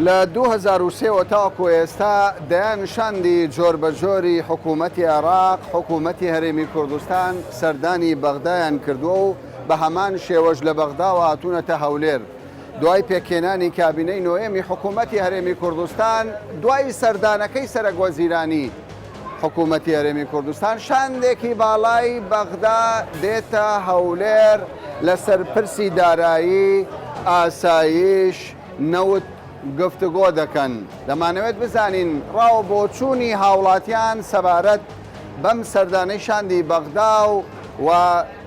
لە 2003 وە تاوەکو ئێستا دەیان شاندی جۆربەجۆری حکوومەتی عێراق، حکوومەتی هەرێمی کوردستان سەردانی بەغدایان کردووە و بە هەمان شێوەش لە بەغداوە هاتوونەتە هەولێر. دوای پێکهێنانی کابینەی نۆیەمی حکوومەتی هەرێمی کوردستان، دوای سەردانەکەی سەرەکوەزیرانی حکوومەتی هەرێمی کوردستان، شاندێکی باڵای بەغدا دێتە هەولێر لەسەر پرسی دارایی، ئاسایش، نەوت گفتوگۆ دەکەن. دەمانەوێت بزانین ڕا و بۆچوونی هاوڵاتیان سەبارەت بەم سەردانەی شاندی بەغدا و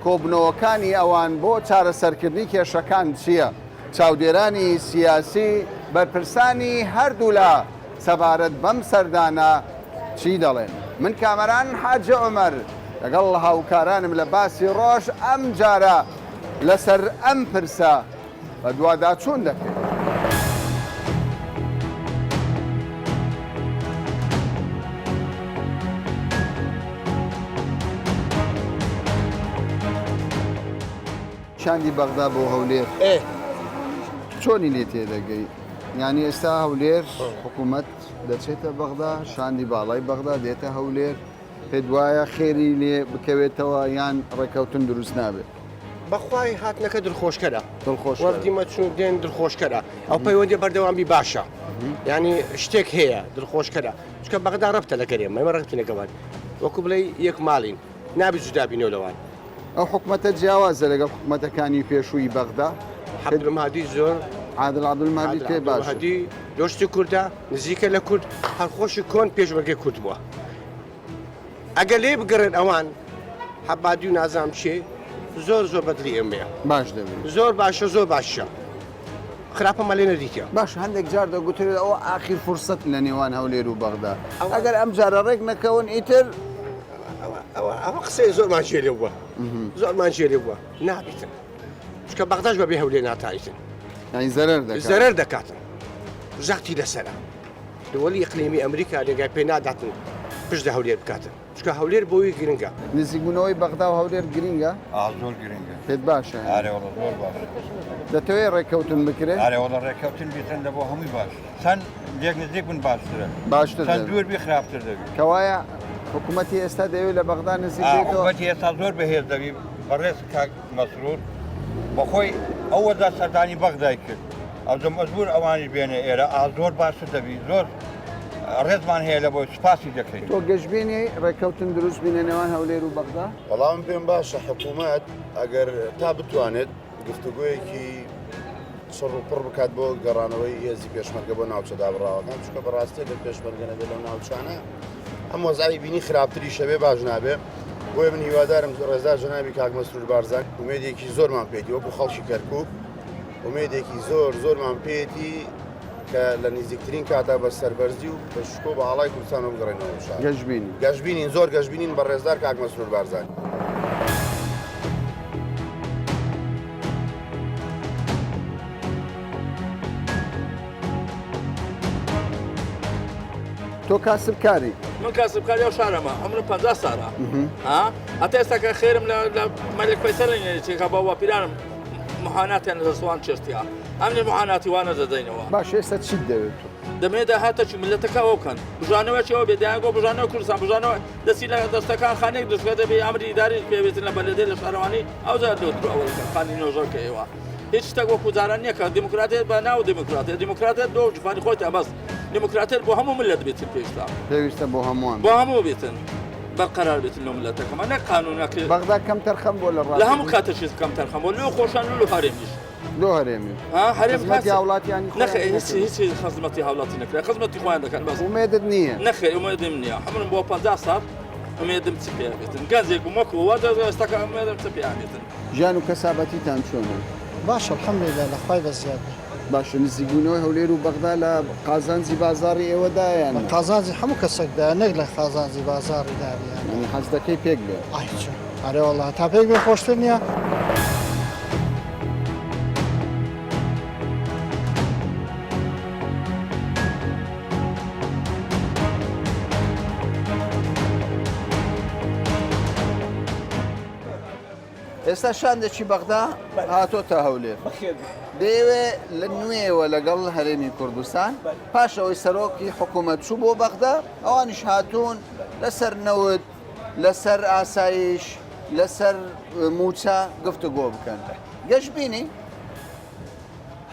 کۆبوونەوەکانی ئەوان بۆ چارەسەرکردنی کێشەکان چییە؟ چاودێرانی سیاسی، بەرپرسانی هەردوولا سەبارەت بەم سەردانە چی دەڵێن؟ من کامەران حاجی عومەر لەگەڵ هاوکارانم لە باسی ڕۆژ ئەمجارە لەسەر ئەم پرسە بەدواداچوون دەکەین. شاندی بەغدا بۆ هەولێر چۆنی لێ تێدەگەی؟ یانی ئێستا هەولێر حکوومەت دەچێتە بەغدا، شاندی باڵای بەغدا دێتە هەولێر، پێت وایە خێری لێ بکەوێتەوە یان ڕێککەوتن دروست نابێت؟ بەخوای هاتنەکە دڵخۆشکەرە وەفدی مەچون دێن دڵخۆشکەرە ئەو پەیوەندی بەردەوامی باشە ینی شتێک هەیە دڵخۆشکەرە چکە بەغدا ڕەبتە لەگەر ئێمە ئێمە ڕەبتی لەگەڵان وەکو بڵێ یەک ماڵین نابی جودا بینەوە لەوان. ئەو حکومەتە جیاوازە لەگەڵ حکومەتەکانی پێشووی بەغدا؟ عەبدولمەهدی زۆر عادل عەبدولمەهدی پێ باشە. عەبدولمەهدی دۆستی کوردە نزیکە لە کورد هەر خۆشی کۆن پێشمەرگەی کورد بووە ئەگەر لێ بگەڕێن ئەوان حەبادی و نازانم چێ زۆر زۆر بەدڵی ئێمەیە باش دەبێت زۆر باشە زۆر باشە خراپەمان لێ نەدیتە. باش هەندێک جار دەگوترێت ئەوە ئاخیر فرسەت لە نێوان هەولێر و بەغدا ئەگەر ئەم جارە ڕێک نەکەون ئیتر ئەوە قسەی زۆرمان جێ لێ بووە زۆرمان جێ لێ بووە نابیتن چکە بەغداش بەبێ هەولێر ناتایتن یانی زەرەر دەکات زەرەر دەکاتن زەختی لەسەرە دووەلی ئیقلیمی ئەمریکا رێگای پێ ناداتن پشت لە هەولێر بکاتن چونکە هەولێر بۆ وی گرنگە. نزیکبوونەوەی بەغدا و هەولێر گرنگە؟ ئا زۆر گرنگە. پێت باشە؟ ئارێ وەڵا زۆر باشە. دەتەوێ ڕێککەوتن بکرێ؟ ئارێ وەڵا ڕێککەوتن بیتن لە بۆ هەمووی باشترە. چەند لێک نزیک بن باشترە. باشتر چەند دوور بی خراپتر دەبی. کەوایە حکوومەتی ئێستا دەیەوێ لە بەغدا نزیک بێتەوە؟ حکوومەتی ئێستا زۆر بەهێز دەبی بەڕێز کاک مەسرور بەخۆی ئەوەدا سەردانی بەغدای کرد. ئەوجە مەجبور ئەوانیش بێنە ئێرە ئا زۆر باشتر دەبی زۆر ڕێزمان هەیە لە بۆی سوپاسی دەکەین. تۆ گەشبینی ڕێککەوتن دروست بی لە نێوان هەولێر و بەغدا؟ وەڵا من پێم باشە حکوومەت ئەگەر تا بتوانێت گفتوگۆیەکی چڕ و پڕ بکات بۆ گەڕانەوەی هێزی پێشمەرگە بۆ ناوچە دابڕاوەکان چونکە بەڕاستی ئەگەر پێشمەرگە نەبێت لەو ناوچانە ئەم وەزعی بینی خراپتری شەبێ باش نابێ بۆیە من هیوادارم ڕێزدار جەنابی کاک مەسرور بارزان ئومێدێکی زۆرمان پێیەتی وەکو خەڵکی کەرکوک ئومێدێکی زۆر زۆرمان پێیەتی کە لە نزیکترین کاتا بە سەربەرزی و بە شکۆ بە ئاڵای کوردستانەوە بگەڕێنەوە شار. گەشبینین. گەشبینین زۆر گەشبینین بە ڕێزدار کاک مەسرور بارزانی. تۆ کاسبکاری؟ من کاسبکاری ئەو شارەمە عمرم 50 سالە ها هەتا ئێستا کە خێرم لە لە مەلک فەیسەل نەیەنێ کە باوە پیرانم محاناتیان لە دەستوان چێشتیا ئەمنی محاناتی وانە دەدەینەوە. باشە ئێستا چیت دەوێت تۆ؟ دەمەوێت داهاتەکی ملەتەکە ئەوە بکەن بژانەوەکی ئەوە بێ دەیان گۆ بژانەوە کوردستان بژانەوە دەستی لە دەستەکان خانێک دروست دەبێ ئەمری ئیداری پێویستن لە بەلەدێ لە شارەوانی ئەو جار لۆ درو ئەوە دەکەن خانی نۆژەن کە ئێوە هیچ شتێک وەکو جاران نییە کە دیموکراتیەت بە ناو دیموکراتیەت دیموکراتیەت بۆ جوانی خۆیتە بەس دیموکراتیەت بۆ هەموو ملەت بێتن پێویستە پێویستە بۆ هەمووان بۆ هەموو بێتن. بەرقەرار بێتن لۆ ملەتەکەمان نەک قانونەکە بەغدا کەم تەرخەم بۆ لە لە هەموو کاتەشی کەم تەرخەم بۆ لۆ خۆشان لۆ هەرێمیش لۆ هەرێمی ها هەرێم خزمەتی هاوڵاتیانی نەخێر هیچ هیچ خزمەتی هاوڵاتی نەکرا خزمەتی خۆیان دەکەن بەس ئومێدت نییە نەخێر ئومێدم نییە عەمرم بۆ 50 ساڵ ئومێدم چ پێ بێتن گەنجێک بووم وەکو وا ئێستاکە ئومێدم چ پێ بێتن ژیان و کەسابەتیتان چۆنە؟ باشە الحمدللە لە خوای بەزیاد بێ. باشە نزیکبوونەوەی هەولێر و بەغدا لە قازانجی بازاڕی ئێوەدایە یان نا؟ لە قازانجی هەموو کەسێکدایە نەک لە قازانجی بازاڕی دابێ یان نا. یانی حەز دەکەی پێک بێ؟ ئای چۆن ئەرێ وەڵا تا پێک بێ خۆشتر نییە؟ ئێستا شاندێکی بەغدا هاتۆتە هەولێر دەیەوێ لە نوێوە لەگەڵ هەرێمی کوردستان پاش ئەوەی سەرۆکی حکوومەت چوو بۆ بەغدا ئەوانیش هاتوون لەسەر نەوت لەسەر ئاسایش لەسەر موچە گفتوگۆ بکەن گەشببینی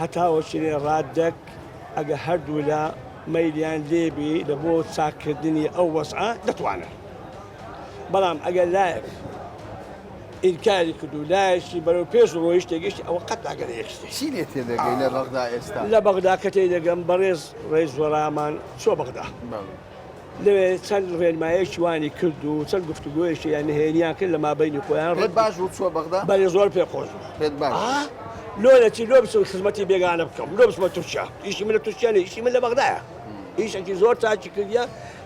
هەتاوەچێ ڕادەک ئەگە هەردوولا مەیلیان لێبی لە بۆ چاککردنی ئەو وەزعە دەتوانن بەڵام ئەگەر لایەک ئینکاری کرد و لایەکی بەرەو پێش ڕۆیشت تێگەیشتی ئەوە قەت ناگەنە یەک شتێک. چی لێ تێدەگەی لە بەغدا ئێستا؟ لە بەغدا کە تێدەگەم بەڕێز ڕێز وەرامان چووە بەغدا. لەوێ چەند ڕێنمایەکی وانی کرد و چەند گفتوگۆیەکی یان نهێنیان کرد لە مابەینی خۆیان. پێت باش بوو چووە بەغدا؟ بەلێ زۆر پێ خۆش بوو. پێت باش بوو؟ لۆ لە چی لۆ بچم خزمەتی بێگانە بکەم لۆ بچمە تورکیا ئیشی من لە تورکیا نیە ئیشی من لە بەغدایە ئیشێکی زۆر چاکی کردیە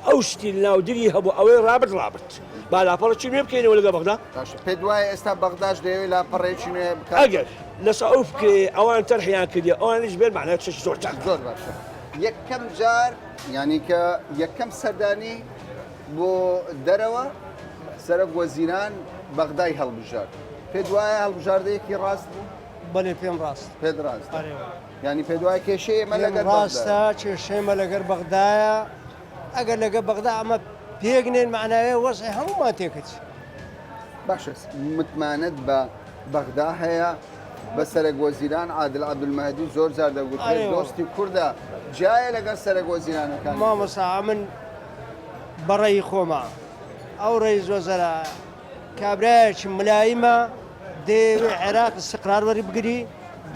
ئەو شتی ناودری هەبوو ئەوەی ڕابرد ڕابرد با لاپەڕێکی نوێ بکەینەوە لەگەڵ بەغدا. باشە پێت وایە ئێستا بەغداش دەیەوێت لاپەڕەیەکی نوێ بکات؟ ئەگەر لەسەر ئەو فکرەیە ئەوان تەرحیان کردیە ئەوانیش بێن مەعنای شتێکی زۆر چاکە. زۆر باشە یەکەم جار یانی کە یەکەم سەردانی بۆ دەرەوە سەرۆک وەزیران بەغدای هەڵبژارد پێت وایە هەڵبژاردەیەکی ڕاست بوو؟ بەلێ پێم ڕاست. پێت ڕاستە. یانی پێت وایە کێشەی ئێمە لەگەر ڕاستە کێشەی ئێمە لەگەر بەغدایە ئەگەر لەگە بەغدا ئەمە پێک نێن معناوێ وەزعی هەموومان تێکچ. باشە متمانەت بە بەغدا هەیە بە سەرەک وەزیران عادل عەبدولمەهدی زۆر جار دەگوترێت دۆستی کوردە جیایە لەگەڵ سەرەک وەزیرانەکانی مامۆستا ئەمن بەڕێی خۆمە ئەو ڕێی زۆزەرا کابرایەکی ملایمە دەیەوێ عێراق ئیستقرار وەربگری،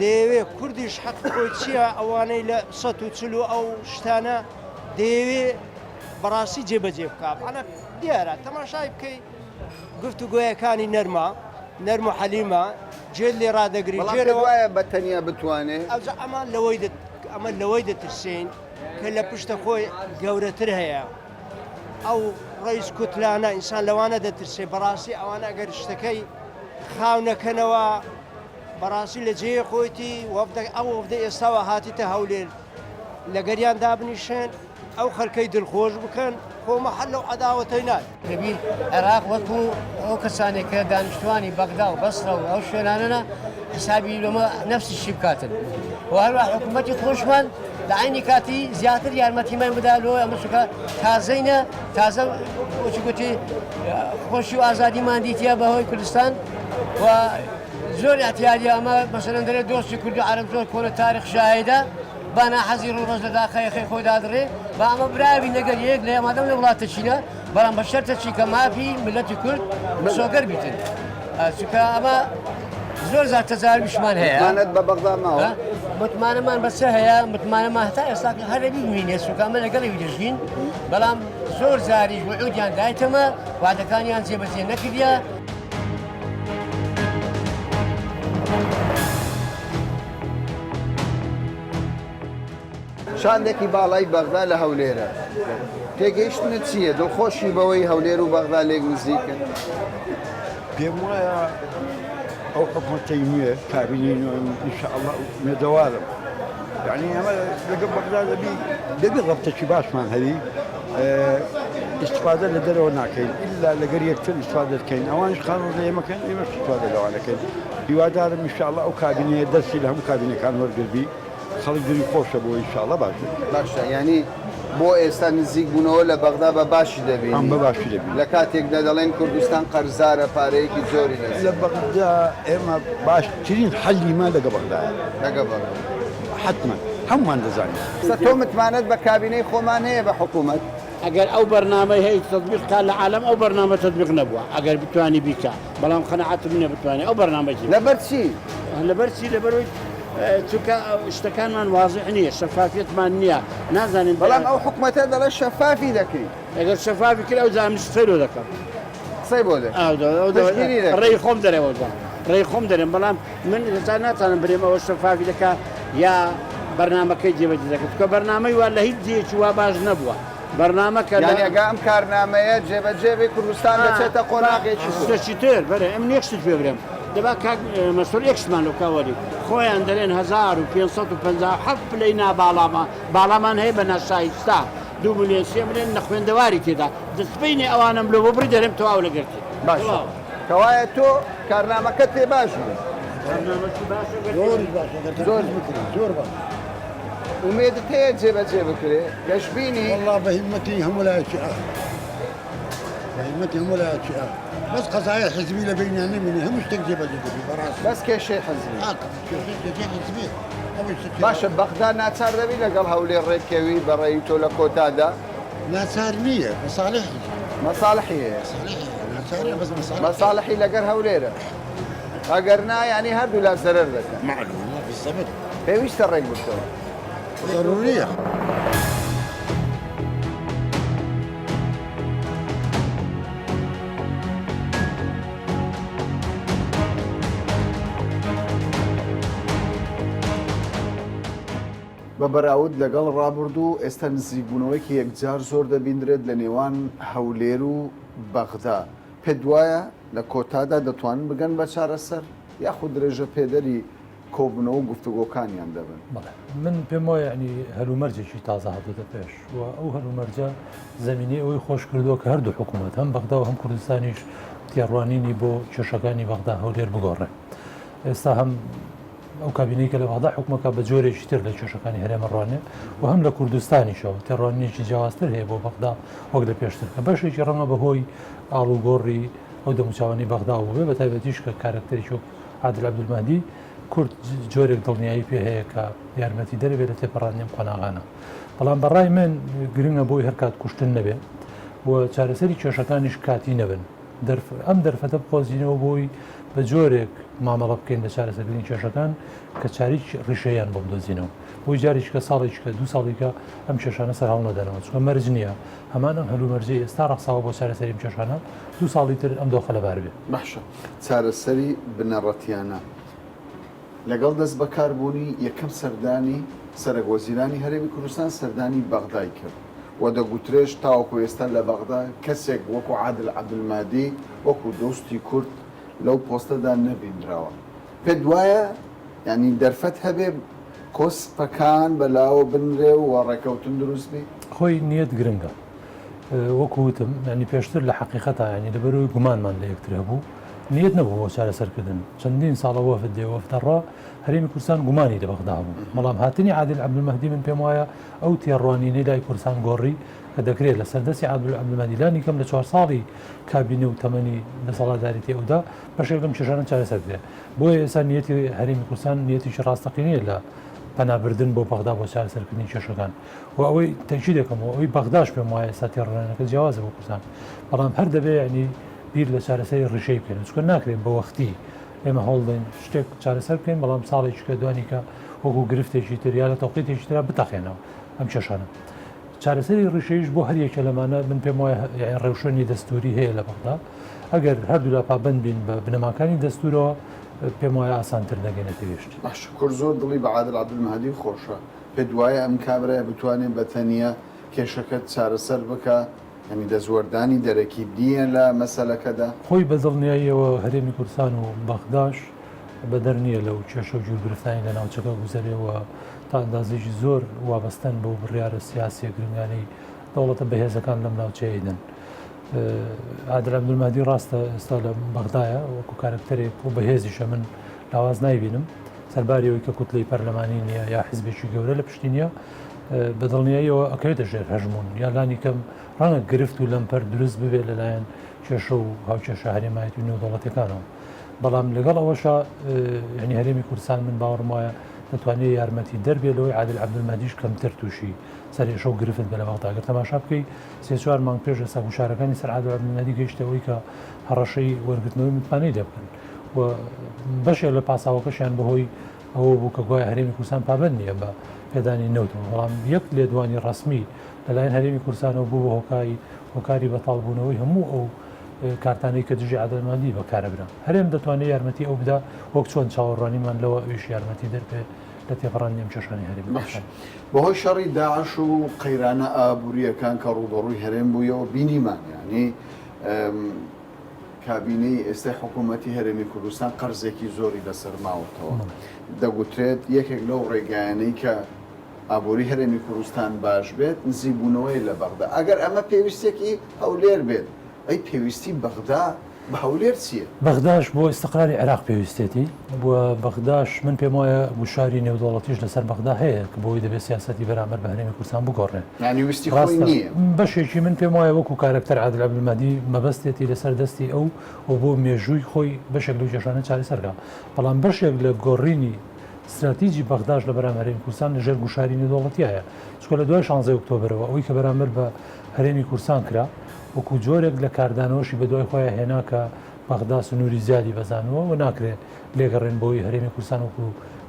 دەیەوێ کوردیش حەقی خۆی چییە ئەوانەی لە 140 و ئەو شتانە دەیەوێ بەڕاستی جێبەجێ بکا. مەعنا دیارە تەماشای بکەی گفتوگۆیەکانی نەرمە، نەرم و حەلیمە، جێت لێ ڕادەگری، بەڵام جێ پێت لەوە وایە بە تەنیا بتوانێ؟ ئەوجا ئەمە لەوەی دە ئەمە لەوەی دەترسێین کە لە پشتە خۆی گەورەتر هەیە. ئەو ڕەیس کوتلانە ئینسان لەوانە دەترسێ بەڕاستی ئەوانە ئەگەر شتەکەی خاو نەکەنەوە بەڕاستی لە جێی خۆیتی وەفدە ئەو وەفدە ئێستاوە هاتیتە هەولێر لەگەریان دابنیشن ئەو خەلکەی دڵخۆش بکەن خۆمە هەر لەو عەداوەتەی نای. دەبی عێراق وەکو ئەو کەسانێک کە دانیشتوانی بەغدا و بەسرە و ئەو شوێنانەنە حسابی لۆمە نەفسیشی بکاتن و هەروە حکوومەتی خۆشمان لە عەینی کاتی زیاتر یارمەتیمان بدا لۆ ئەمە چونکە تازەینە تازە وەچی گوتی خۆشی و ئازادیمان دیتە بەهۆی کوردستان و زۆر اعتیادی ئەمە مەسەلەن دەرێ دۆستی کورد و عەرەب زۆر کۆنە تاریخ شاهیدە با ناحەزی ڕووڕەش لە داخەیەخەی خۆی دادڕێ با ئەمە براوی لەگەر یەک لە مادەم لە وڵاتە چینە بەڵام بە شەرتە چی کە مافی ملەتی کورد مسۆگەر بیتن چونکە ئەمە زۆر زار تەجاربیشمان هەیە متمانەت بە بەغدا ماوە؟ متمانەمان بە چ هەیە متمانەمان هەتا ئێستا هەر لەبیر مینێ چونکە ئەمە لەگەڵی دەژین بەڵام زۆر جاریش وعودیان دایتەمە وعدەکانیان جێبەجێ نەکردە. شاندێکی باڵای بەغدا لە هەولێرە. تێگەیشتنت چییە؟ دڵخۆشی بەوەی هەولێر و بەغدا لێک نزیکن؟ پێم وایە ئەو حکومەتەی نوێ کابینەی نوێ ئینشاءاللە ئومێدەوارم یعنی ئەمە لەگەڵ بەغدا دەبی دەبی ڕەبتێکی باشمان هەبی ئیستفادە لە دەرەوە ناکەین ئللا لەگەر یەکتر ئیستفادە دەکەین ئەوانیش قانون لە ئێمەکەن ئێمەش ئیستفادە لەوانەکەین هیوادارم ئینشاءاللە ئەو کابینەیە دەرسی لە هەموو کابینەکان وەرگربی خەڵک دلی خۆشە بۆ ئینشاڵڵا باش دەبی. باشە یانی بۆ ئێستا نزیک بوونەوە لە بەغدا بە باشی دەبینی؟ ئەم بە باشی دەبینم. لە کاتێکدا دەڵێن کوردستان قەرزارە پارەیەکی زۆری لەسەرە. لە بەغدا ئێمە باشترین حەلیمان لەگە بەغدایە. لەگە بەغدا. حەتمەن هەموومان دەزانین. ئێستا تۆ متمانەت بە کابینەی خۆمان هەیە بە حکوومەت؟ ئەگەر ئەو بەرنامەی هەیە تەتبیق کا لە عالەم ئەو بەرنامە تەتبیق نەبووە ئەگەر بتوانی بیکا بەڵام قەناعەتم نیە بتوانێ ئەو بەرنامەی جێ لەبەر چی؟ لەبەر چی لەبەرەوەی چونکە شتەکانمان وازح نییە شەفافیەتمان نییە نازانین بەڵام ئەو حکومەتە دەڵێ شەفافی دەکەین ئەگەر شەفافی کرد ئەو جا منیش قسەی لۆ دەکەم قسەی بۆ دەکەی پشتگیری دەکەی ڕێی خۆم دەرێم ئەوجا ڕێی خۆم دەرێم بەڵام من ئێستا ناتوانم برێم ئەوە شەفافی دەکا یا بەرنامەکەی جێبەجێ دەکات چونکە بەرنامەی وا لە هیچ جێیەکی وا باش نەبووە بەرنامە کە یانی ئەگە ئەم کارنامەیە جێبەجێ بێ کوردستان دەچێتە قۆناغێکی تر. شتێکی تر بەرێ ئەمن یەک شتت پێ برێم دەبا کاک مەسرور یەک شتمان لۆ بکا وەری خۆیان دەرێن 1557 پلەی ناباڵاما باڵامان هەیە بە ناشایستە دوو ملیۆن سێ ملیۆن نەخوێندەواری تێدا دە سبەینێ ئەوانەم لۆ ببڕی دەرێم تەواو لەگەرتی باشە. کەوایە تۆ کارنامەکەت پێ باش بوو. زۆریش باشە گەر زۆر تەنفیز بکرێ زۆر باش. ئومێدت هەیە جێبەجێ بکرێ؟ گەشبینی؟ وەڵا بە هیمەتی هەموو لایەکی ئا بە هیمەتی هەموو لایەکی ئا بەس قەزایای حیزبی لە بەینیان نەمینێ هەموو شتێک جێبەجێ دەبی بەڕاستی. بەس کێشەی حیزبی. ئا کێشەی کێشەی حیزبیە ئەوەی شتێکی باشە بەغدا ناچار دەبی لەگەڵ هەولێر ڕێککەوی بە ڕەئی تۆ لە کۆتادا؟ ناچار نییە مەساڵحی. مەساڵحی هەیە. مەساڵحی هەیە ناچار نییە بەس مەساڵحی. مەساڵحی لەگەر هەولێرە. ئەگەر نا یانی هەردوولا زەرەر دەکەن. مەعلومە بالزبط. پێویستە ڕێک بکەون. ضروریە. بە بەراورد لەگەڵ ڕابردوو، ئێستا نزیکبوونەوەیەکی یەکجار زۆر دەبیندرێت لە نێوان هەولێر و بەغدا. پێت وایە لە کۆتادا دەتوانن بگەن بە چارەسەر یاخود درێژەپێدەری کۆبوونەوە و گفتوگۆکانیان دەبن؟ بەڵێ، من پێم وایە یانی هەلومەرجێکی تازە هاتۆتە پێش و ئەو هەلومەرجە زەمینەی ئەوەی خۆش کردووە کە هەردوو حکوومەت هەم بەغدا و هەم کوردستانیش تێڕوانینی بۆ کێشەکانی بەغدا هەولێر بگۆڕێ. ئێستا هەم ئەو کابینەی کە لە بەغدا حوکمەکە بە جۆرێکی تر لە کێشەکانی هەرێم ئەڕوانێ و هەم لە کوردستانیشەوە تێڕوانینێکی جیاوازتر هەیە بۆ بەغدا وەک لە پێشتر کە بەشێکی ڕەنگە بەهۆی ئاڵوگۆڕی ئەو دەموچاوانەی بەغدا بووبێ بە تایبەتیش کە کارەکتەرێکی وەک عادل عەبدولمەهدی کورد جۆرێک دڵنیایی پێ هەیە کە یارمەتی دەرەبێت لە تێپەڕاندنی ئەم قۆناغانە بەڵام بەڕای من گرنگە بۆی هەرکات کوشتن نەبێ و چارەسەری کێشەکانیش کاتی نەبن. ئەم دەرفەتە بقۆزینەوە بۆی بە جۆرێک مامەڵە بکەین لە چارەسەرکردنی کێشەکان کە چاریکی ڕیشەیان بۆ بدۆزینەوە بۆی جارێکیکە ساڵێکیکە دوو ساڵیکە ئەم کێشانە سەر هەڵنەدەنەوە چونکە مەرج نییە هەمان ئەم هەلومەرجەی ئێستا ڕەخساوە بۆ چارەسەری ئەم کێشانە دوو ساڵی تر ئەم دۆخە لەبار بێ. باشە چارەسەری بنەڕەتیانە لەگەڵ دەستبەکاربوونی یەکەم سەردانی سەرەک وەزیرانی هەرێمی کوردستان سەردانی بەغدای کرد و دەگوترێش تاوەکو ئێستا لە بەغدا کەسێک وەکو عادل عەبدولمەهدی وەکو دۆستی کورد لەو پۆستەدا نەبینراوە. پێت وایە یانی دەرفەت هەبێ کۆسپەکان بەلاوە بنرێ و ڕێکەوتن دروست بی؟ خۆی نیەت گرنگە. وەکو وتم یانی پێشتر لە حەقیقەتا یانی لەبەرئەوەی گومانمان لە یەکتر هەبوو نیەت نەبوو بۆ چارەسەرکردن چەندین ساڵە وەفد دێ وەفد دەڕوا هەرێمی کوردستان گومانی لە بەغدا هەبوو بەڵام هاتنی عادل عەبدولمەهدی من پێم وایە ئەو تێڕوانینەی لای کوردستان گۆڕی کە دەکرێت لەسەر دەستی عادل عەبدولمەهدی لانی کەم لە چوار ساڵی کابینە و تەمەنی دەسەڵاتداریتی ئەودا بەشێک لەم کێشانە چارەسەر بکرێت بۆیە ئێستا نیەتی هەرێمی کوردستان نیەتێکی ڕاستەقینەیە لە پەنابردن بۆ بەغدا بۆ چارەسەرکردنی کێشەکان و ئەوەی تەئکید دەکەمەوە ئەوەی بەغداش پێم وایە ئێستا تێڕوانینەکە جیاوازە بۆ کوردستان بەڵام هەر دەبێ یعنی بیر لە چارەسەری ڕیشەی بکەین چونکە ناکرێت بە وەختی ئێمە هەوڵ دەین شتێک چارەسەر بکەین بەڵام ساڵێکی کە دوانی کە وەکو گرفتێکی تر یا لە تەوقیتێکی ترا بتەقێنەوە ئەم کێشانە چارەسەری ڕیشەیش بۆ هەر یەکە لەمانە من پێم وایە یعنی ڕێوشوێنی دەستوری هەیە لە بەغدا ئەگەر هەردوولا پابەند بین بە بنەماکانی دەستورەوە پێم وایە ئاسانتر دەگەینە تێگەشت. باشە کورد زۆر دڵی بە عادل عەبدولمەهدی خۆشە پێت وایە ئەم کابرایە بتوانێ بە تەنیا کێشەکە چارەسەر بکا؟ یانی دەستوەردانی دەرەکی نییە لە مەسەلەکەدا؟ خۆی بە دڵنیاییەوە هەرێمی کوردستان و بەغداش بەدەر نییە لەو کێشە و گیرگرفتانەی لە ناوچەکە گوزەرێ و تا ئەندازەیەکی زۆر وابەستەن بەو بڕیارە سیاسییە گرنگانەی دەوڵەتە بەهێزەکان لەم ناوچەیە ئەیدەن. عادل عەبدولمەهدی ڕاستە ئێستا لە بەغدایە وەکو کارەکتەرێک و بەهێزیشە من لاواز نایبینم سەرباری ئەوەی کە کوتلەی پەرلەمانی نییە یا حزبێکی گەورە لە پشتی نییە بە دڵنیاییەوە ئەکەوێتە ژێر هەژموون یا لانی کەم ڕەنگە گرفت و لەمپەر دروست ببێت لەلایەن کێشە و هاوکێشە هەرێمایەتی و نێودەوڵەتیەکانەوە بەڵام لەگەڵ ئەوەشا یعنی هەرێمی کوردستان من باوەڕم وایە دەتوانێت یارمەتی دەربێت لەوەی عادل عەبدولمەهدیش کەمتر تووشی سەرێشە و گرفت بێ لە بەغدا گەر تەماشا بکەی سێ چوار مانگ پێش ئێستا گوشارەکانی سەر عادل عەبدولمەهدی گەیشتە ئەوەی کە هەڕەشەی وەرگرتنەوەی متمانەی لێ بکەن و بەشێک لە پاساوەکەشیان بەهۆی ئەوە بوو کە گوایە هەرێمی کوردستان پابەند نییە بە پێدانی نەوتەوە بەڵام یەک لێدوانی ڕەسمی لەلایەن هەرێمی کوردستانەوە بوو بە هۆکاری هۆکاری بەتاڵبوونەوەی هەموو ئەو کارتانەی کە دژی عادل مادی بەکارە برا هەرێم دەتوانێت یارمەتی ئەو بدا وەک چۆن چاوەڕوانیمان لەوە ئەویش یارمەتی دەربێ لە تێپەڕاندنی ئەم کێشانەی هەرێمی کوردستان. بەهۆی شەڕی داعش و قەیرانە ئابوورییەکان کە ڕووبەڕووی هەرێم بوویەوە بینیمان یانی کابینەی ئێستای حکوومەتی هەرێمی کوردستان قەرزێکی زۆری لەسەر ماوەتەوە. دەگوترێت یەکێک لەو ڕێگایانەی کە ئابووری هەرێمی کوردستان باش بێت نزیکبوونەوەیە لە بەغدا. ئەگەر ئەمە پێویستییەکی هەولێر بێت، ئەی پێویستی بەغدا؟ بە هەولێر چییە؟ بەغداش بۆ ئیستقراری عێراق پێویستێتی و بەغداش من پێم وایە گوشاری نێودەوڵەتیش لەسەر بەغدا هەیە کە بۆی دەبێت سیاسەتی بەرامبەر بە هەرێمی کوردستان بگۆڕێ. یانی ویستی خۆی نییە. بەشێکی من پێم وایە وەکو کارەکتەر عادل عەبدولمەهدی مەبەستێتی لەسەر دەستی ئەو و بۆ مێژووی خۆی بەشێک لەو کێشانە چارەسەر کا. بەڵام بەشێک لە گۆڕینی ستراتیجی بەغداش لە بەرامبەر هەرێمی کوردستان لە ژێر گوشاری نێودەوڵەتیایە. چونکە لە دوای شانزەی ئۆکتۆبەرەوە ئەوەی کە بەرامبەر بە هەرێمی کوردستان کرا وەکو جۆرێک لە کاردانەوەشی بەدوای خۆیا هێنا کە بەغدا سنووری زیادی بەزانووە و ناکرێ لێگەڕێن بۆی هەرێمی کوردستان وەکو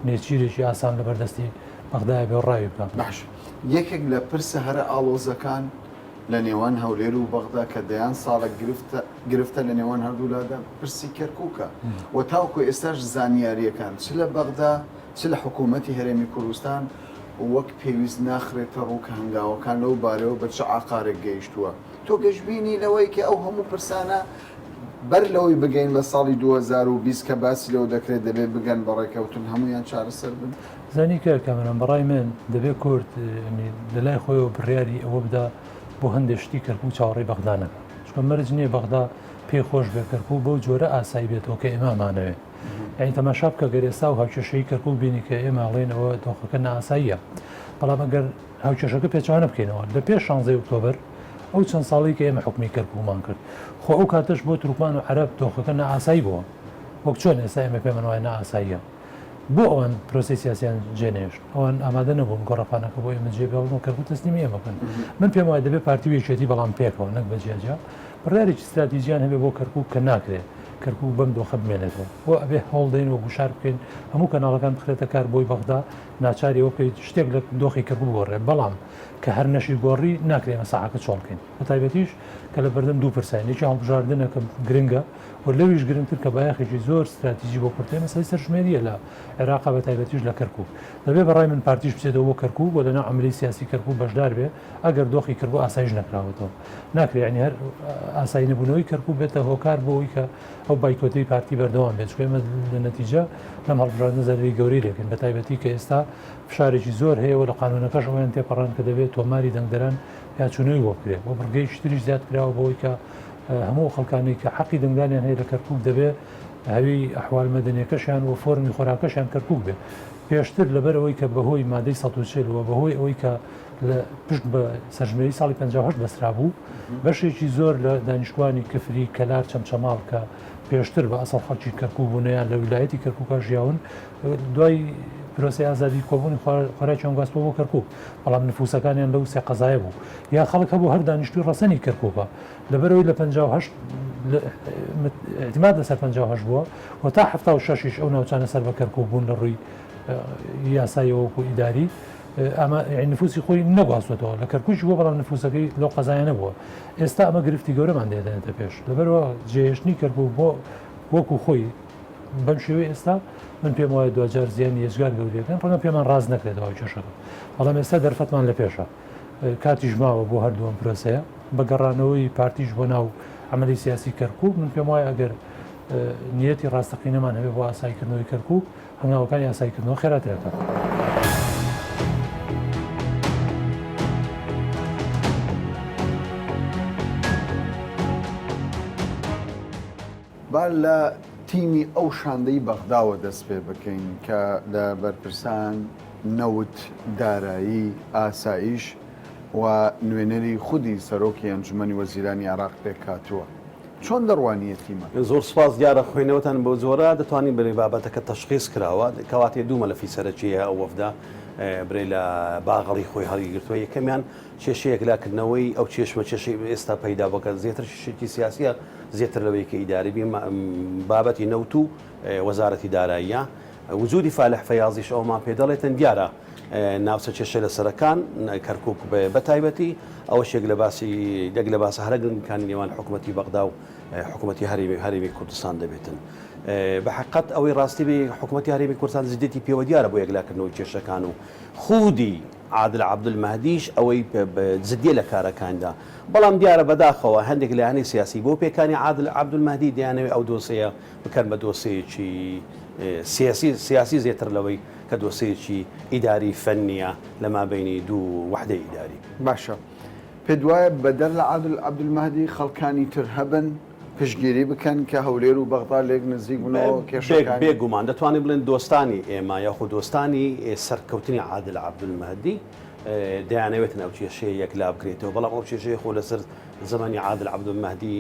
نێچیرێکی ئاسان لەبەردەستی بەغدایە بێ و ڕاوی بکا. باشە یەکێک لە پرسە هەرە ئاڵۆزەکان لە نێوان هەولێر و بەغدا کە دەیان ساڵە گرفتە گرفتە لە نێوان هەردوولادا پرسی کەرکووکە و تاوەکو ئێستاش زانیارییەکان چ لە بەغدا چ لە حکوومەتی هەرێمی کوردستان وەک پێویست ناخرێتە ڕوو کە هەنگاوەکان لەو بارەوە بە چ عاقارێک گەیشتووە. تۆ گەشبینی لەوەی کە ئەو هەموو پرسانە بەر لەوەی بگەین بە ساڵی 2020 کە باسی لەوە دەکرێت دەبێت بگەن بە ڕێکەوتن هەموویان چارەسەر بن؟ زانی کاک کامەران بەڕای من دەبێ کورد لە لای خۆیەوە بڕیاری ئەوە بدا بۆ هەندێ شتی کەرکوک چاوەڕێی بەغدا نەکا چونکە مەرج نییە بەغدا پێی خۆش بێ کەرکوک بەو جۆرە ئاسایی بێتەوە کە ئێمە ئەمانەوێ یعنی تەماشا بکە گەر ئێستا و هاوکێشەی کەرکوک بینی کە ئێمە ئەڵێن ئەوە دۆخەکە نائاساییە بەڵام ئەگەر هاوکێشەکە پێچەوانە بکەینەوە لە پێش شانزەی ئۆکتۆبەر ئەو چەند ساڵی کە ئێمە حکومی کەرکوکمان کرد خۆ ئەو کاتەش بۆ تورکمان و عەرەب دۆخەکە نائاسایی بووە وەک چۆن ئێستا ئێمە پێمان وایە نائاساییە بۆ ئەوان پرۆسەی سیاسیان جێنەهێشت ئەوان ئامادە نەبوون گۆڕەپانەکە بۆ ئێمە جێ بێڵن و کەرکوک تەسلیمی ئێمە بکەن من پێم وایە دەبێت پارتی و یەکێتی بەڵام پێکەوە نەک بە جیاجیا بڕیارێکی ستراتیجیان هەبێ بۆ کەرکوک کە ناکرێ کەرکوک بەم دۆخە بمێنێتەوە و ئەبێ هەوڵدەین و گوشار بکەین هەموو کەناڵەکان بخرێتە کار بۆی بەغدا ناچاری ئەوە بکەیت شتێک لە دۆخی کەرکوک بگۆڕێ بەڵام کە هەر نەشی گۆڕی ناکرێ ئێمە ساحەکە چۆڵ بکەین بە تایبەتیش کە لە بەردەم دوو پرسین یەکی هەڵبژاردنە کە گرنگە و لەویش گرنگتر کە بایەخێکی زۆر ستراتیجی بۆ کورد هەیە مەسەلەی سەرژمێرییە لە عێراق بە تایبەتیش لە کەرکوک. دەبێ بە ڕای من پارتیش بچێتەوە بۆ کەرکوک و لەناو عەمەلیی سیاسی کەرکوک بەشدار بێ ئەگەر دۆخی کەرکوک ئاسایش نەکراوەتەوە. ناکرێ یانی هەر ئاسایی نەبوونەوەی کەرکوک بێتە هۆکار بۆ ئەوەی کە ئەو بایکۆتەی پارتی بەردەوام بێت چونکە ئێمە لە نەتیجە لەم هەڵبژاردنە زەرەری گەورەی لێکەین بە تایبەتی کە ئێستا فشارێکی زۆر هەیە و لە قانوونەکەش ئەوەیان تێپەڕاند کە دەبێت تۆماری دەنگدەران پیاچوونەوەی بۆ بکرێت و بڕگەیەکی تریش زیاد کراوە بۆ ئەوەی کە هەموو ئەو خەڵکانەی کە حەقی دەنگدانیان هەیە لە کەرکوک دەبێ هەوی ئەحوال مەدەنیەکەشیان و فۆرمی خۆراکەشیان کەرکوک بێ. پێشتر لەبەر ئەوەی کە بەهۆی مادەی 140 و بەهۆی ئەوەی کە لە پشت بە سەرژمێری ساڵی 58 بەسترابوو بەشێکی زۆر لە دانیشتوانی کفری، کەلار، چەمچەماڵ کە پێشتر بە ئەسڵ خەڵکی کەرکوک بوون یان لە ویلایەتی کەرکوکا ژیاون دوای پرۆسەی ئازادی کۆبوونی خۆراکیان گواستەوە بۆ کەرکوک بەڵام نفوسەکانیان لەو سێ قەزایە بوو یا خەڵک هەبوو هەر دانیشتوی ڕەسەنی کەرکوکە لەبەرئەوەی لە 58 اعتماد لەسەر 58 بووە و تا 76یش ئەو ناوچانە سەر بە کەرکوک بوون لە ڕووی یاساییەوە وەکو ئیداری ئەمە نفوسی خۆی نەگواستوەتەوە لە کەرکوکی بووە بەڵام نفوسەکەی لەو قەزایە نەبووە ئێستا ئەمە گرفتی گەورەمان دێنێتە پێش لەبەرەوە جێهێشتنی کەرکوک بۆ وەکو خۆی بەم شێوەی ئێستا من پێم وایە دواجار زیانی ئێجگار گەورەیەکەن ڕەنگە پێمان ڕاست نەکرێتەوە کێشەکە بەڵام ئێستا دەرفەتمان لە پێشە کاتیش ماوە بۆ هەردوو ئەم پرۆسەیە بە گەڕانەوەی پارتیش بۆ ناو عملی سیاسی کەرکوک من پێم وایە ئەگەر نیەتی ڕاستەقینەمان هەبێ بۆ ئاساییکردنەوەی کەرکوک هەنگاوەکانی ئاساییکردنەوە خێراترەکە. با لە تیمی ئەو شاندەی بەغداوە دەست پێ بکەین کە لە بەرپرسان نەوت، دارایی، ئاسایش و نوێنەری خودی سەرۆکی ئەنجومەنی وەزیرانی عێراق پێکهاتووە. چۆن دەڕوانییە تیمەکە؟ زۆر سوپاس دیارە خوێندنەوەتان بەو جۆرە دەتوانین بڵێین بابەتەکە تەشخیس کراوە کەواتێ دوو مەلەفی سەرەکی هەیە ئەو وەفدە برێ لە باغەڵی خۆی هەڵیگرتووە یەکەمیان کێشەی یەکلاکردنەوەی ئەو کێشمە کێشەی ئێستا پەیدا بووە کە زیاتر کێشەیەکی سیاسیە زیاتر لەوەی کە ئیداری بی بابەتی نەوت و وەزارەتی داراییە وجودی فالح فەیازیش ئەومان پێ دەڵێتن دیارە ناوچە کێشە لەسەرەکان کەرکک بە تایبەتی ئەوەش یەک لە باسی یەک لە باسە هەرە گرنگەکانی نێوان حکوومەتی بەغدا و حکوومەتی هەرێمی هەرێمی کوردستان دەبێتن. بە حقت ئەوەی ڕاستی بێ حکوومەتی هەرێمی کوردستان جدیەتی پێوە دیارە بۆ یەکلاکردنەوەی کێشەکان و خودی عادل عەبدولمەهدیش ئەوەی جدیە لە کارەکاندا، بەڵام دیارە بەداخەوە هەندێک لایەنی سیاسی بۆ پێکانی عادل عەبدولمەهدی دەیانەوێت ئەو دۆسێیە بکەن بە دۆسێیەکی سیاسی سیاسی زێتر لەوەی کە دۆسێیەکی ئیداری فەنیە لە مابەینی دوو وەحدەی ئیداری. باشە پێت وایە بەدەر لە عادل عەبدولمەهدی خەڵکانی تر هەبن؟ پشتگیری بکەن کە هەولێر و بەغدا لێک نزیک بنەوە کێشەکانی. بێ گومان دەتوانین بڵێن دۆستانی ئێمە یاخود دۆستانی سەرکەوتنی عادل عەبدولمەهدی دەیانەوێتن ئەو کێشەیە یەکلا بکرێتەوە، بەڵام ئەو کێشەیە خۆ لەسەر زەمەنی عادل عەبدولمەهدی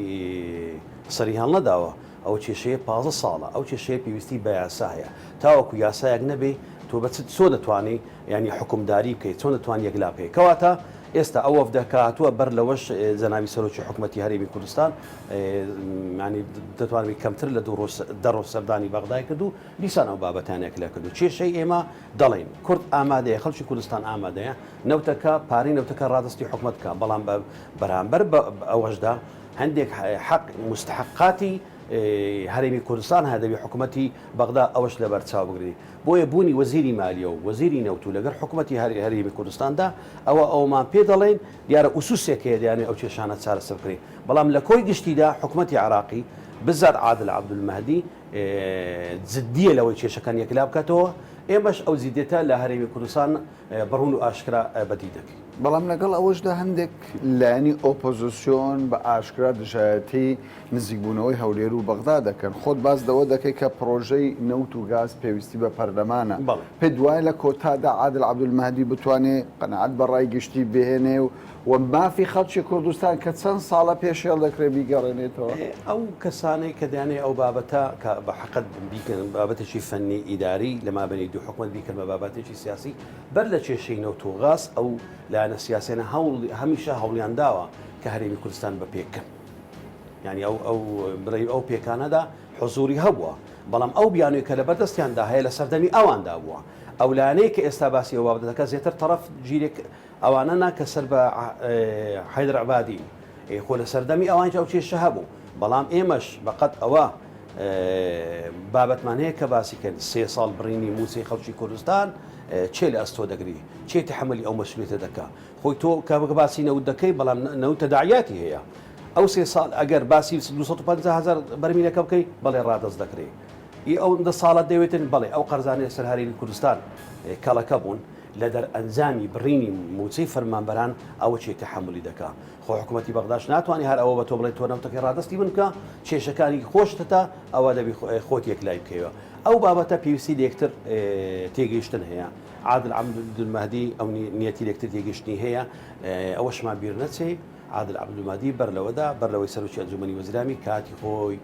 سەری هەڵنەداوە، ئەو کێشەیە 15 ساڵە، ئەو کێشەیە پێویستی بە یاسا هەیە، تاوەکو یاسایەک نەبێ تۆ بە چ چۆن دەتوانی یانی حوکمداری بکەیت، چۆن دەتوانی یەکلا بکەیت، کەواتە ئێستا ئەو وەفدە کە هاتووە بەر لەوەش جەنابی سەرۆکی حکومەتی هەرێمی کوردستان ینی دەتوانین کەمتر لە دوو ڕۆژ دە ڕۆژ سەردانی بەغدای کرد و دیسان ئەو بابەتیان یەکلا کرد و کێشەی ئێمە دەڵێین کورد ئامادەیە خەڵکی کوردستان ئامادەیە نەوتەکە پارەی نەوتەکە ڕادەستی حکومەت بکە بەڵام بە بەرامبەر بە ئەوەشدا هەندێک حەق مستحقاتی هەرێمی کوردستان هەیە دەبی حکومەتی بەغدا ئەوەش لەبەر چاو بگری بۆیە بوونی وەزیری مالیە و وەزیری نەوت و لەگەر حکومەتی هەرێمی کوردستاندا ئەوە ئەومان پێ دەڵێن دیارە ئوسوسێک هەیە دەیانەوێت ئەو کێشانە چارەسەر بکرێن بەڵام لە کۆی گشتیدا حکومەتی عێراقی بزات عادل عەبدولمەهدی جدیە لەوەی کێشەکان یەکلا بکاتەوە ئێمەش ئەو جدیەتە لە هەرێمی کوردستان بە ڕوون و ئاشکرا بەدی دەکەین. بەڵام لەگەڵ ئەوەشدا هەندێک لایەنی ئۆپۆزسیۆن بە ئاشکرا دژایەتی نزیکبوونەوەی هەولێر و بەغدا دەکەن. خۆت باس لەوە دەکەی کە پڕۆژەی نەوت و گاز پێویستی بە پەرلەمانە. پێت وایە لە کۆتادا عادل عەبدولمەهدی بتوانێ قەناعەت بە ڕای گشتی بهێنێ و و مافی خەڵکی کوردستان کە چەند ساڵە پێشێڵ دەکرێ بیگەڕێنێتەوە؟ ئەو کەسانەی کە دەیانەوێ ئەو بابەتە کە بە حەقت بیکەن بابەتێکی فەنی ئیداری لە مابەینی دوو حکومەت بیکەن بە بابەتێکی سیاسی بەر لە کێشەی نەوت و غاز ئەو لایەنە سیاسیانە هەوڵ هەمیشە هەوڵیان داوە کە هەرێمی کوردستان بە پێکەن یانی ئەو ئەو بڵێ ئەو پێکانەدا حزوری هەبووە بەڵام ئەو بیانووی کە لەبەر دەستیاندا هەیە لە سەردەمی ئەواندا بووە ئەو لایەنەی کە ئێستا باسی ئەو بابەتە دەکات زیاتر تەڕەف گیرێک ئەوانە نا کە سەر بە حەیدەر عەبادین ئێ خۆ لە سەردەمی ئەوانیش ئەو کێشە هەبوو بەڵام ئێمەش بەقەد ئەوە بابەتمان هەیە کە باسی کەن سێ ساڵ بڕینی مووچەی خەڵکی کوردستان چێ لە ئەستۆ دەگری چێ تەحەمولی ئەو مەسئولیەتە دەکا خۆی تۆ کە باسی نەوت دەکەی بەڵام نەوت تەداعیاتی هەیە ئەو سێ ساڵ ئەگەر باسی 250 هزار بەرمیلەکە بکەی بەڵێ ڕادەست دەکرێ ئی ئەو دە ساڵە دەوێتن بەڵێ ئەو قەرزانەی لەسەر هەرێمی کوردستان کەڵەکە بوون لە دەرئەنجامی بڕینی مووچەی فەرمانبەران ئەوە کێ تەحەمولی دەکا؟ خۆ حکومەتی بەغداش ناتوانێ هەر ئەوە بە تۆ بڵێ تۆ نەوتەکەی ڕادەستی من بکە، کێشەکانی خۆشتتە ئەوە دەبی خۆت یەکلای بکەیەوە. ئەو بابەتە پێویستی لە یەکتر تێگەیشتن هەیە. عادل عەبدولمەهدی ئەو نیەتی لێکتر تێگەیشتنی هەیە، ئەوەشمان بیر نەچێ عادل عەبدولمەهدی بەر لەوەدا بەر لەوەی سەرۆکی ئەنجومەنی وەزیرانی کاتی خۆی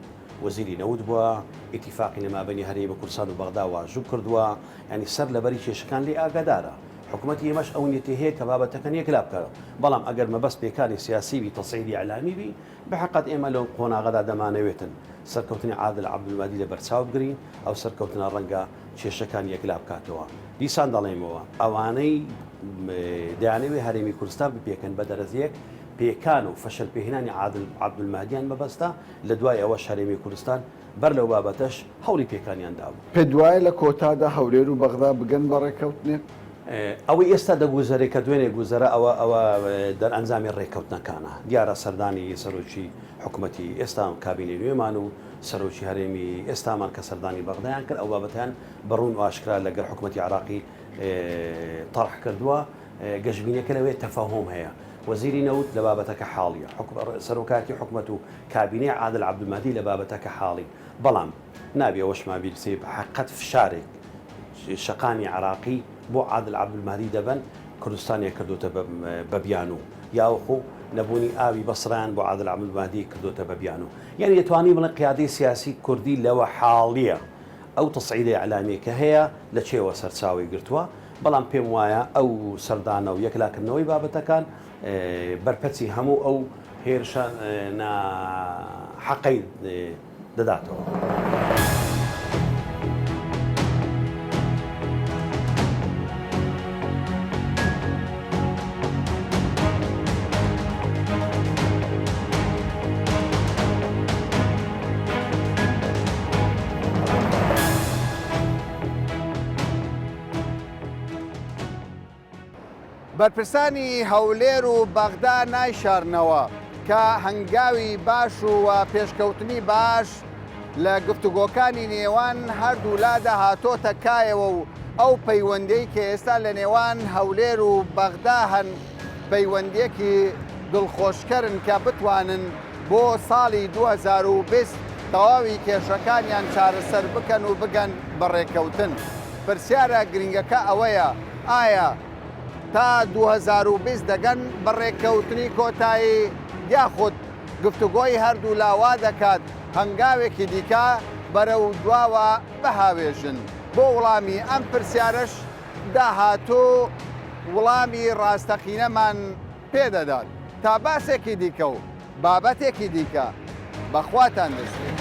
وەزیری نەوت بووە، ئیتیفاقی لە مابەینی هەرێمی کوردستان و بەغدا واژوو کردووە، یانی سەر لەبەری کێشەکان لێی ئاگادارە. حکومەتی ئێمەش ئەو نیەتەی هەیە کە بابەتەکان یەکلا بکات. بەڵام ئەگەر مەبەست پێکانی سیاسی بی، تەسعیدی ئیعلامی بی، بەحەقەت ئێمە لەو قۆناغەدا دەمانەوێتن سەرکەوتنی عادل عەبدولمەهدی لەبەرچاو بگرین، ئەو سەرکەوتنە ڕەنگە کێشەکان یەکلا بکاتەوە. دیسان دەڵێمەوە ئەوانەی دەیانەوێ هەرێمی کوردستان بپێکن بە دەرەجەیەک پێکان و فەشەل پێهێنانی عادل عەبدولمەهدیان مەبەستە، لە دوای ئەوەش هەرێمی کوردستان بەر لەو بابەتەش هەوڵی پێکانیان دابوو. پێت وایە لە کۆتادا هەولێر و بەغدا بگەن بە ڕێککەوتنێک؟ ئەوەی ئێستا دەگوزەرێ کە دوێنێ گوزەرا ئەوە ئەوە دەرئەنجامی ڕێککەوتنەکانە. دیارە سەردانی سەرۆکی حکومەتی ئێستا کابینەی نوێمان و سەرۆکی هەرێمی ئێستامان کە سەردانی بەغدایان کرد ئەو بابەتەیان بە ڕوون و ئاشکرا لەگەڵ حکومەتی عێراقی تەرح کردووە. گەشبینیەکە لەوەیە تەفەهوم هەیە. وەزیری نەوت لە بابەتەکە حاڵیە. سەرۆکایەتی حکومەت و کابینەی عادل عەبدولمەهدی لە بابەتەکە حاڵین. بەڵام نابێ ئەوەشمان بیر بچێ حەقەت فشارێک شەقامی عێراقی بۆ عادل عەبدولمەهدی دەبەن کوردستانیان کردۆتە بە بیانوو یاوەخۆ نەبوونی ئاوی بەسرەیان بۆ عادل عەبدولمەهدی کردۆتە بە بیانوو. یانی دەتوانین بڵێین قیادەی سیاسی کوردی لەوە حاڵیە. ئەو تەسعیدە ئیعلامیەی کە هەیە لە چێوە سەرچاوەی گرتووە؟ بەڵام پێم وایە ئەو سەردانە و یەکلاکردنەوەی بابەتەکان بەرپەچی هەموو ئەو هێرشە ناحەقەی دەداتەوە. بەرپرسانی هەولێر و بەغدا نایشارنەوە کە هەنگاوی باش و پێشکەوتنی باش لە گفتوگۆکانی نێوان هەردوولادا هاتۆتە کایەوە و ئەو پەیوەندیەی کە ئێستا لە نێوان هەولێر و بەغدا هەن پەیوەندیەکی دڵخۆشکەرن کە بتوانن. بۆ ساڵی 2020 تەواوی کێشەکانیان چارەسەر بکەن و بگەن بە ڕێککەوتن. پرسیارە گرنگەکە ئەوەیە ئایا تا 2020 دەگەن بە ڕێککەوتنی کۆتایی یاخود گفتوگۆی هەردوولا وا دەکات هەنگاوێکی دیکە بەرەو دواوە بهاوێژن؟ بۆ وڵامی ئەم پرسیارەش داهاتوو وڵامی ڕاستەقینەمان پێدەدات. تا باسێکی دیکە و بابەتێکی دیکە بە خواتان دەسپێرم.